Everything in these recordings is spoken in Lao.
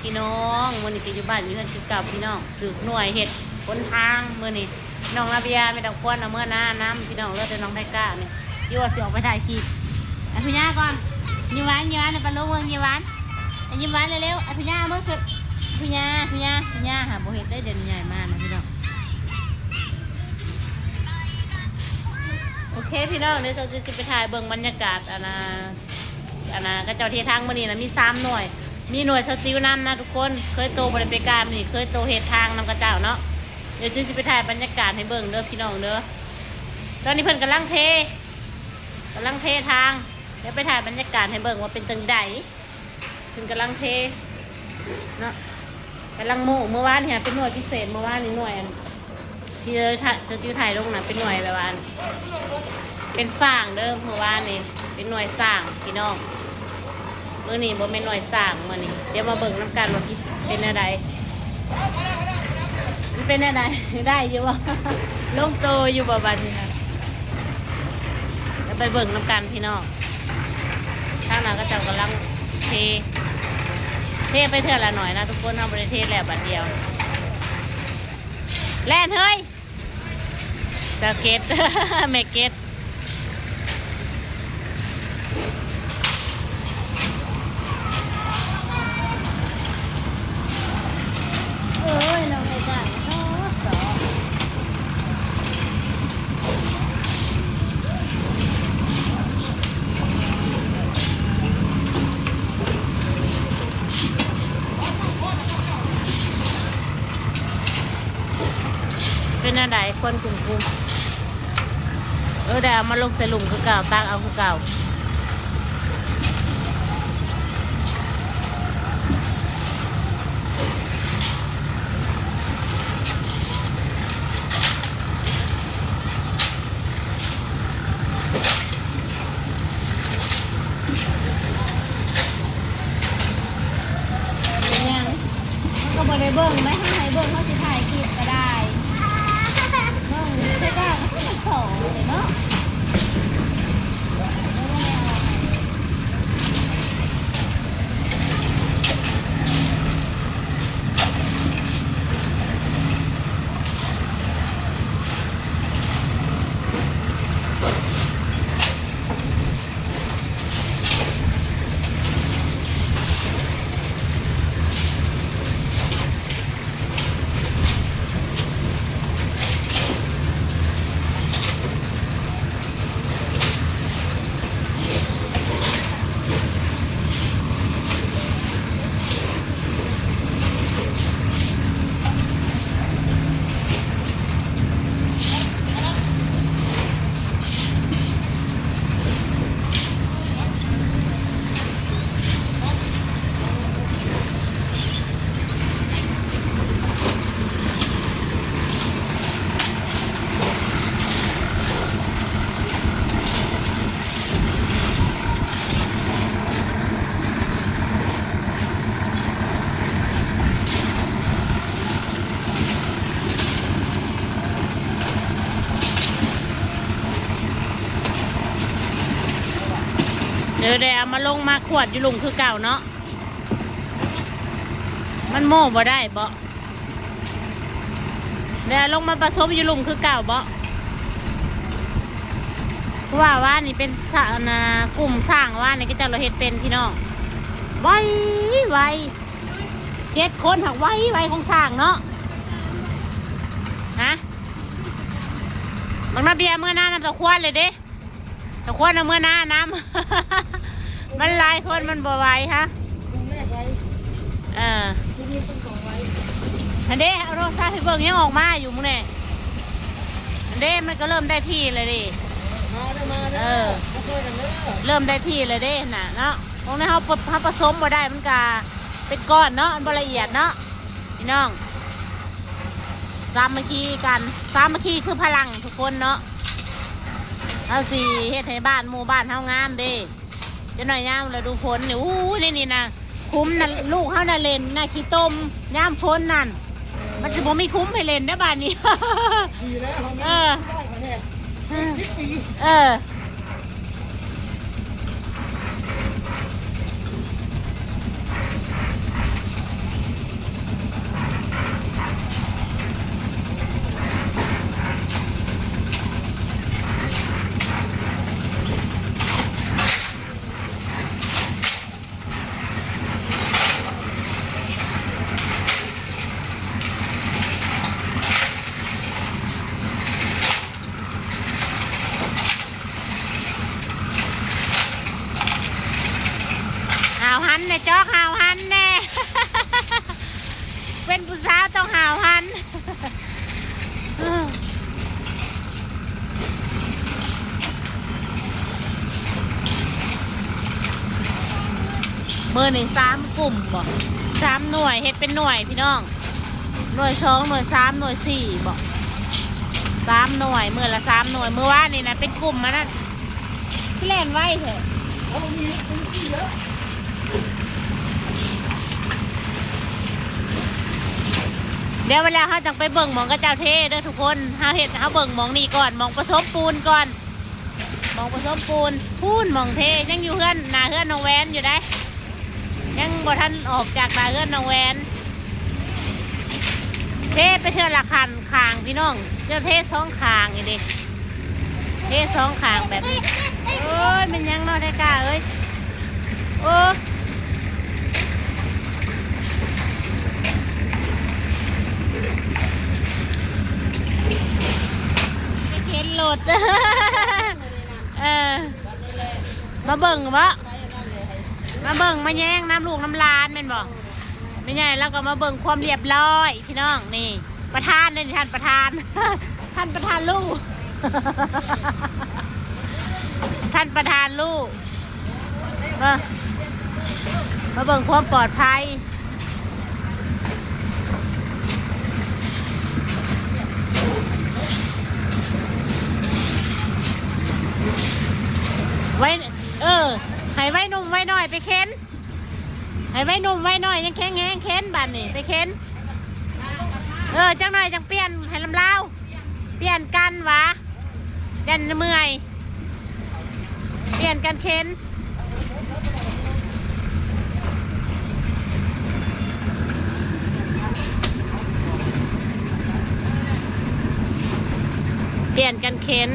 ພີ່ນ້ອງ ມື້ນີ້ກໍຢູ່ບ້ານຢູ່ເຮືອນຄືເກົ່າພີ່ນ້ອງ ຖືກໜ່ວຍເຮັດຫົນທາງມື້ນີ້ ນ້ອງລາເບຍ ແມ່ດອກຄວນ ເອົາເມືອນານຳພີ່ນ້ອງ ເຫຼືອແຕ່ນ້ອງໄທກ້ານີ້ ຊິວ່າຊິອອກໄປຖ່າຍຄລິບ. ອະ ທຸຍາກ່ອນ ຍິ້ມຫວານ ຍິ້ມຫວານໃຫ້ປ້າລຸງເບິ່ງ ຍິ້ມຫວານ ອະ ຍິ້ມຫວານເລັວໆ ອະ ທຸຍາເອົາມືຂຶ້ນ ທຸຍາ ທຸຍາ ທຸຍາຫາບໍ່ເຮັດເດ້ ດຽວນີ້ໃຫຍ່ມານະພີ່ນ້ອງ. ໂອເຄພີ່ນ້ອງ ດຽວເຮົາຊິໄປຖ່າຍເບິ່ງບັນຍາກາດ ອັນນ່າ ອັນນ່າ ເຂົາເຈົ້າເທທາງມື້ນີ້ນະ ມີສາມໜ່ວຍ ມີໜ່ວຍສາວຈິ້ວນຳນະທຸກຄົນ ເຄີຍໂຕບໍ່ໄດ້ໄປການນີ້ ເຄີຍໂຕເຮັດທາງນຳເຂົາເຈົ້າເນາະ. ດຽວຈິຊິໄປຖ່າຍບັນຍາກາດໃຫ້ເບິ່ງເດີພີ່ນ້ອງເດີ. ຕອນນີ້ເພິ່ນກຳລັງເທ ກຳລັງເທທາງ ດຽວໄປຖ່າຍບັນຍາກາດໃຫ້ເບິ່ງວ່າເປັນຈັ່ງໃດ. ເພິ່ນກຳລັງເທເນາະ ກຳລັງໂມ້. ມື້ວານນີ້ເປັນໜ່ວຍພິເສດ ມື້ວານນີ້ໜ່ວຍອັນ ທີ່ເຈົ້າຈິ້ວຖ່າຍລົງນະ ເປັນໜ່ວຍແບບວ່າ ເປັນສ້າງເດີ. ມື້ວານນີ້ເປັນໜ່ວຍສ້າງພີ່ນ້ອງ ມື້ນີ້ບໍ່ແມ່ນໜ່ວຍສ້າງ. ມື້ນີ້ດຽວມາເບິ່ງນຳກັນວ່າເປັນແນວໃດ ມັນເປັນແນວໃດ ໄດ້ຢູ່ບໍ່ ລົງໂຕຢູ່ບໍ່ບາດນີ້ນະ. ດຽວໄປເບິ່ງນຳກັນພີ່ນ້ອງ ທາງນັ້ນເຂົາເຈົ້າກຳລັງເທ ເທໄປເທື່ອລະໜ່ອຍນະທຸກຄົນ ເຮົາບໍ່ໄດ້ເທແລ້ວບາດດຽວ. ແລ່ນເຮີ້ຍ ສາວເກັດ ແມ່ເກັດ. ເອີຍ ນ້ອງໄທກ້າ ຊອ ຊອ. ເປັນແນວໃດ ຄວັນກຸ້ມໆ? ເອີ ໄດ້ເອົາມາລົງໃສ່ຫຼຸມຄືເກົ່າ ຕັກເອົາຄືເກົ່າ. ເປັນຫຍັງ? ມັນກໍບໍ່ໄດ້ເບິ່ງໄດ໋ ເຮົາໃຫ້ເບິ່ງ ເຮົາຊິຖ່າຍຄລິບກໍໄດ້. ເບິ່ງແຕ່ເຈົ້າກໍຄືມັນສອງເນາະ. ເອີ ໄດ້ເອົາມາລົງມາຂວດຢູ່ລຸ່ມຄືເກົ່າເນາະ. ມັນໂມ້ບໍ່ໄດ້ເບາະ ແລ້ວລົງມາປະສົມຢູ່ລຸ່ມຄືເກົ່າເບາະ. ເພາະວ່າວານນີ້ເປັນສະ ອັນນ່າ ກຸ່ມສ້າງວານນີ້ ເຂົາເຈົ້າລະເຮັດເປັນພີ່ນ້ອງ ໄວ ໄວ ເຈັດຄົນຫາກໄວ ໄວຂອງສ້າງເນາະ. ຮະ ບັກນາເບຍເມືອນານຳຕາຄວນເລີຍເດ້. ຕາຄວນເອົາເມືອນານຳ ມັນຫຼາຍຄົນມັນບໍ່ໄຫວຮະ. ເອີ ຫັ້ນເດ້ ເອົາໂທລະສັບໃຫ້ເບິ່ງ ຍັງອອກມາຢູ່ມື້ນີ້ ຫັ້ນເດ້ ມັນກໍເລີ່ມໄດ້ທີ່ແລ້ວເດ້. ເອີ ເລີ່ມໄດ້ທີ່ແລ້ວເດ້ຫັ້ນນະເນາະ. ຂອງໃນເຮົາ ເຮົາປະສົມບໍ່ໄດ້ ມັນກະເປັນກ້ອນເນາະ ມັນບໍ່ລະອຽດເນາະ ພີ່ນ້ອງ. ສາມັກຄີກັນ ສາມັກຄີຄືພະລັງທຸກຄົນເນາະ. ເຮົາຊິເຮັດໃຫ້ບ້ານໝູ່ບ້ານເຮົາງາມເດ້. ຈັກໜ້ອຍຍາມລະດູຝົນນີ້ ອູ້ຍ ໃນນີ້ນະ ຂຸມນະ ລູກເຮົານະເຫຼັ້ນນະ ຂີ້ຕົມ ຍາມຝົນນັ້ນ ມັນຊິບໍ່ມີຂຸມໃຫ້ເຫຼັ້ນເດ້ບາດນີ້. ດີແລ້ວເຮົາມີ ເອີ ໄດ້ຂະແນນ ເອີ ສິບປີ. ເອີ ເອີ ມື້ນີ້ ສາມກຸ່ມບໍ ສາມໜ່ວຍ ເຮັດເປັນໜ່ວຍພີ່ນ້ອງ ໜ່ວຍສອງ ໜ່ວຍສາມ ໜ່ວຍສີ່ບໍ ສາມໜ່ວຍ ມື້ລະສາມໜ່ວຍ ມື້ວານນີ້ນະ ເປັນກຸ່ມອັນນັ້ນ ຄືແລ່ນໄວແທ້. ດຽວໄປແລ້ວເຮົາຈັ່ງໄປເບິ່ງໝ່ອງເຂົາເຈົ້າເທເດີທຸກຄົນ ເຮົາເຮັດ ເຮົາເບິ່ງໝ່ອງນີ້ກ່ອນ ໝ່ອງປະສົມປູນກ່ອນ ໝ່ອງປະສົມປູນ ພຸ້ນໝ່ອງເທ ຍັງຢູ່ເຮືອນ ໜ້າເຮືອນນ້ອງແວນຢູ່ໃດ ຍັງບໍ່ທັນອອກຈາກໜ້າເຮືອນນ້ອງແວນ ເທໄປເທື່ອລະຂັ້ນຂ້າງພີ່ນ້ອງ ເຈົ້າເທສອງຂ້າງນີ້ເດ້ ເທສອງຂ້າງແບບນີ້ ໂອ້ຍ ແມ່ນຫຍັງເນາະ ໄທກ້າເອີຍ ໂອ້ ໄປເຂັນລົດ ເອີ ມາເບິ່ງບໍ ມາເບິ່ງມາແຍງນຳລູກນຳຫຼານແມ່ນບໍ? ແມ່ໃຫຍ່ລາວກໍມາເບິ່ງຄວາມລຽບຮ້ອຍພີ່ນ້ອງ ນີ້ປະທານເດ້ນີ້ ທ່ານປະທານ ທ່ານປະທານລູກ ທ່ານປະທານລູກ ເອີ ມາເບິ່ງຄວາມປອດໄພ ໄວ້ ເອີ ໃຫ້ໄວ້ໜຸ່ມໄວ້ນ້ອຍໄປເຂັນ ໃຫ້ໄວ້ໜຸ່ມໄວ້ນ້ອຍຍັງແຂງແຮງເຂັນບາດນີ້ໄປເຂັນ ເອີ ຈັກໜ້ອຍຈັ່ງປ່ຽນໃຫ້ລຳລາວ ປ່ຽນກັນຫວາ ຢ້ານເມື່ອຍ ປ່ຽນກັນເຂັນ ປ່ຽນກັນເຂັນ.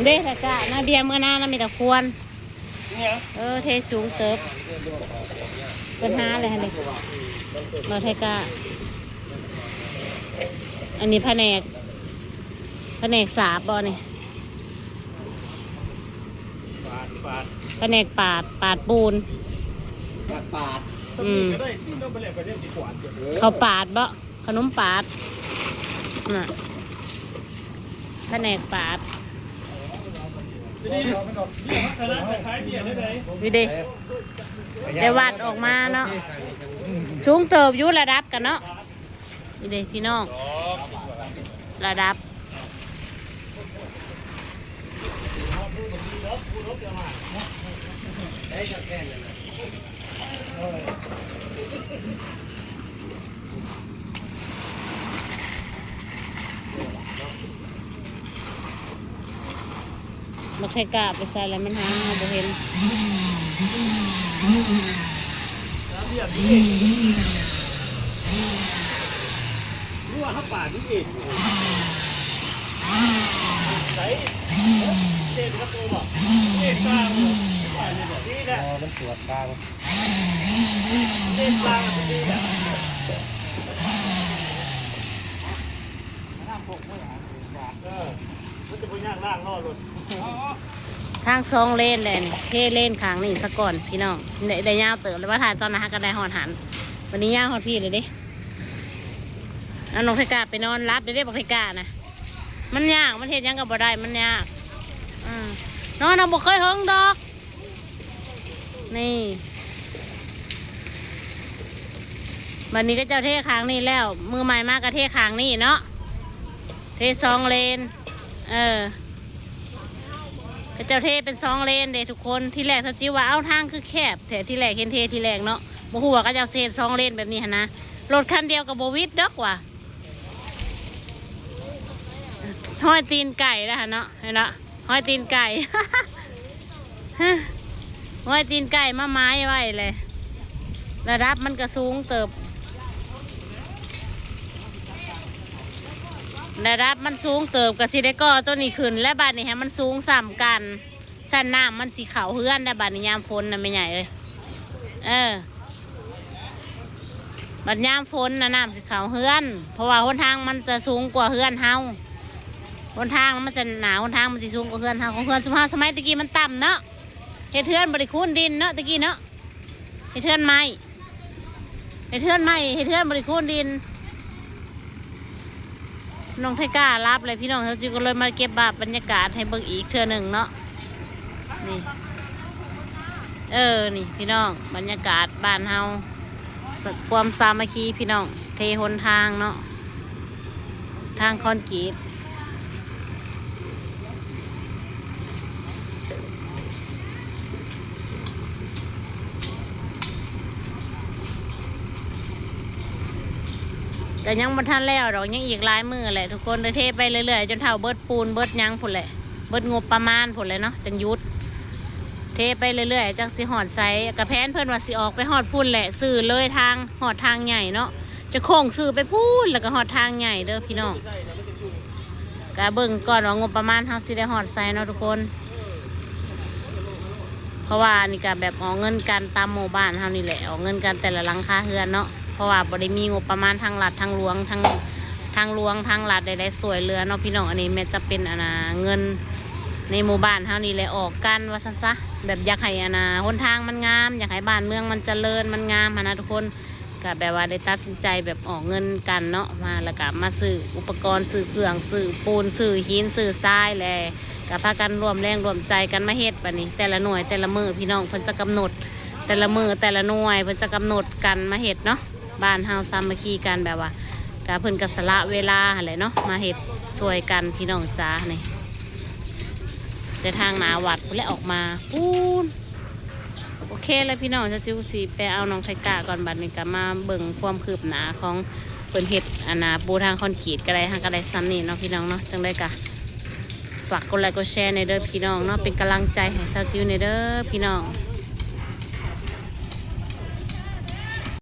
ເດ້ ຖ້າກະນາເບຍເມືອນານະ ມີແຕ່ຄວນ ເອີ ເທສູງເຕີບ ເພິ່ນຫາແລ້ວຫັ້ນເດ້ ບໍ່ໄທກະ ອັນນີ້ພະແນກ ພະແນກສາບບໍ່ນີ້? ປາດ ປາດ ພະແນກປາດ ປາດປູນ ປາດ ປາດ ອືມ ເຂົາປາດບໍ່? ຂະໜົມປາດ ນະ ພະແນກປາດ ນີ້ເດ້ ແຕ່ວັດອອກມາເນາະ ສູງເຕີບຢູ່ ລະດັບກັນເນາະ. ນີ້ເດ້ພີ່ນ້ອງ ລະດັບ ບັກໄທກະໄປໃສແລ້ວ ມັນຫາເຮົາບໍ່ເຫັນ. ອໍ ມັນສວນທາງ ທາງສອງເລນແຫຼະນີ້ ເທເລນຂ້າງນີ້ສາກ່ອນພີ່ນ້ອງ ໄດ້ ໄດ້ຍາວເຕີບແລ້ວ ວ່າຖ້າຕອນນັ້ນຫາກະໄດ້ຮອດຫັ້ນ ບັດນີ້ຍາວຮອດພີ້ແລ້ວເດ້. ເອົານ້ອງໄທກາໄປນອນຫຼັບເດ້ ບັກໄທການະ ມັນຍາກ ມັນເຮັດຫຍັງກໍບໍ່ໄດ້ ມັນຍາກ ອືມ ນອນເອົາ ບໍ່ເຄີຍເຫິງດອກ. ນີ້ ບັດນີ້ເຂົາເຈົ້າເທຂ້າງນີ້ແລ້ວ ມື້ໃໝ່ມາກໍເທຂ້າງນີ້ເນາະ ເທສອງເລນ ເອີ ເຂົາເຈົ້າເທເປັນສອງເລນເດ້ທຸກຄົນ. ທີແລກສາວຈິວວ່າ ເອົ້າ ທາງຄືແຄບແທ້ ທີແລກເຫັນເທທີແລກເນາະ ບໍ່ຮູ້ວ່າເຂົາເຈົ້າຊິເຮັດສອງເລນແບບນີ້ຫັ້ນນະ ລົດຄັນດຽວກໍບໍ່ຫວິດດອກວ່າ ຮອຍຕີນໄກ່ແລ້ວຫັ້ນເນາະ ເຫັນເນາະ ຮອຍຕີນໄກ່ ຮອຍຕີນໄກ່ມາໝາຍໄວ້ແຫຼະ. ລະດັບມັນກະສູງເຕີບ ລະດັບມັນສູງເຕີບ ກະຊິໄດ້ກໍ່ໂຕນີ້ຂຶ້ນ ແລະບາດນີ້ໃຫ້ມັນສູງສ່ຳກັນ ຊັ້ນນ້ຳມັນຊິເຂົ້າເຮືອນໄດ໋ ບາດນີ້ຍາມຝົນນະ ແມ່ໃຫຍ່ເອີຍ ເອີ. ບັດຍາມຝົນນະ ນ້ຳຊິເຂົ້າເຮືອນ ເພາະວ່າຫົນທາງມັນຈະສູງກວ່າເຮືອນເຮົາ ຫົນທາງມັນຈະ ໜ້າຫົນທາງມັນຊິສູງກວ່າເຮືອນເຮົາ ຂອງເຮືອນຊຸມເຮົາສະໄໝແຕ່ກີ້ມັນຕ່ຳເນາະ ເຮັດເຮືອນບໍ່ໄດ້ຄູນດິນເນາະ ຕະກີ້ເນາະ ເຮັດເຮືອນໄມ້ ເຮັດເຮືອນໄມ້ ເຮັດເຮືອນບໍ່ໄດ້ຄູນດິນ. ນ້ອງໄທກ້າຫຼັບແລ້ວພີ່ນ້ອງ ເຮົາຈຶ່ງກໍເລີຍມາເກັບພາບບັນຍາກາດໃຫ້ເບິ່ງອີກເທື່ອໜຶ່ງເນາະ. ນີ້ ເອີ ນີ້ພີ່ນ້ອງ ບັນຍາກາດບ້ານເຮົາ ຄວາມສາມັກຄີພີ່ນ້ອງ ເທຫົນທາງເນາະ ທາງຄອນກຣີດ ກໍຍັງບໍ່ທັນແລ້ວດອກ ຍັງອີກຫຼາຍມື້ແຫຼະທຸກຄົນ ໄດ້ເທໄປເລື້ອຍໆ ຈົນເທົ່າເບິດປູນເບິດຫຍັງພຸ້ນແຫຼະ ເບິດງົບປະມານພຸ້ນແຫຼະເນາະ ຈັ່ງຢຸດ ເທໄປເລື້ອຍໆ ຈັກຊິຮອດໃສ. ກະແຜນເພິ່ນວ່າຊິອອກໄປຮອດພຸ້ນແຫຼະ ຊື້ເລີຍທາງ ຮອດທາງໃຫຍ່ເນາະ ຈະໂຄ້ງຊື້ໄປພຸ້ນ ແລ້ວກໍຮອດທາງໃຫຍ່ເດີພີ່ນ້ອງ. ກະເບິ່ງກ່ອນວ່າງົບປະມານເຮົາຊິໄດ້ຮອດໃສເນາະທຸກຄົນ ເພາະວ່າອັນນີ້ກະແບບອອກເງິນກັນຕາມໝູ່ບ້ານເຮົານີ້ແຫຼະ ອອກເງິນກັນແຕ່ລະຫຼັງຄາເຮືອນເນາະ ເພາະວ່າບໍ່ໄດ້ມີງົບປະມານທາງລັດທາງຫຼວງ ທາງ ທາງຫຼວງທາງລັດໃດໆຊ່ວຍເຫຼືອເນາະພີ່ນ້ອງ. ອັນນີ້ແມ່ນຈະເປັນອັນນ່າເງິນໃນໝູ່ບ້ານເຮົານີ້ແຫຼະ ອອກກັນວ່າຊັ້ນຊະ ແບບຢາກໃຫ້ອັນນ່າຫົນທາງມັນງາມ ຢາກໃຫ້ບ້ານເມືອງມັນຈະເລີນມັນງາມຫັ້ນນະທຸກຄົນ. ກະແບບວ່າໄດ້ຕັດສິນໃຈແບບອອກເງິນກັນເນາະ ມາ ແລ້ວກະມາຊື້ອຸປະກອນ ຊື້ເຄື່ອງ ຊື້ປູນ ຊື້ຫີນ ຊື້ຊາຍ ແລ້ວກະພາກັນຮ່ວມແຮງຮ່ວມໃຈກັນມາເຮັດ. ບາດນີ້ແຕ່ລະໜ່ວຍແຕ່ລະມື້ພີ່ນ້ອງເພິ່ນຈະກຳນົດ ແຕ່ລະມື້ແຕ່ລະໜ່ວຍເພິ່ນຈະກຳນົດກັນມາເຮັດເນາະ. ບ້ານເຮົາສາມັກຄີກັນ ແບບວ່າກະເພິ່ນກະສະຫຼະເວລາຫັ້ນແຫຼະເນາະ ມາເຮັດຊ່ວຍກັນພີ່ນ້ອງຈ໋າ. ນີ້ແຕ່ທາງໜ້າວັດພຸ້ນແຫຼະ ອອກມາພຸ້ນ. ໂອເຄແລ້ວພີ່ນ້ອງ ຈະຈິວຊິໄປເອົານ້ອງໄທກ້າກ່ອນ ບາດນີ້ກະມາເບິ່ງຄວາມຄືບໜ້າຂອງເພິ່ນເຮັດອັນນ່າປູທາງຄອນກຣີດກໍໄດ້ ຫາກໍໄດ້ສ່ຳນີ້ເນາະພີ່ນ້ອງເນາະ. ຈັ່ງໃດກະຝາກກົດໄລກົດແຊແດ່ເດີພີ່ນ້ອງເນາະ ເປັນກຳລັງໃຈໃຫ້ສາວຈິວແດ່ເດີພີ່ນ້ອງ.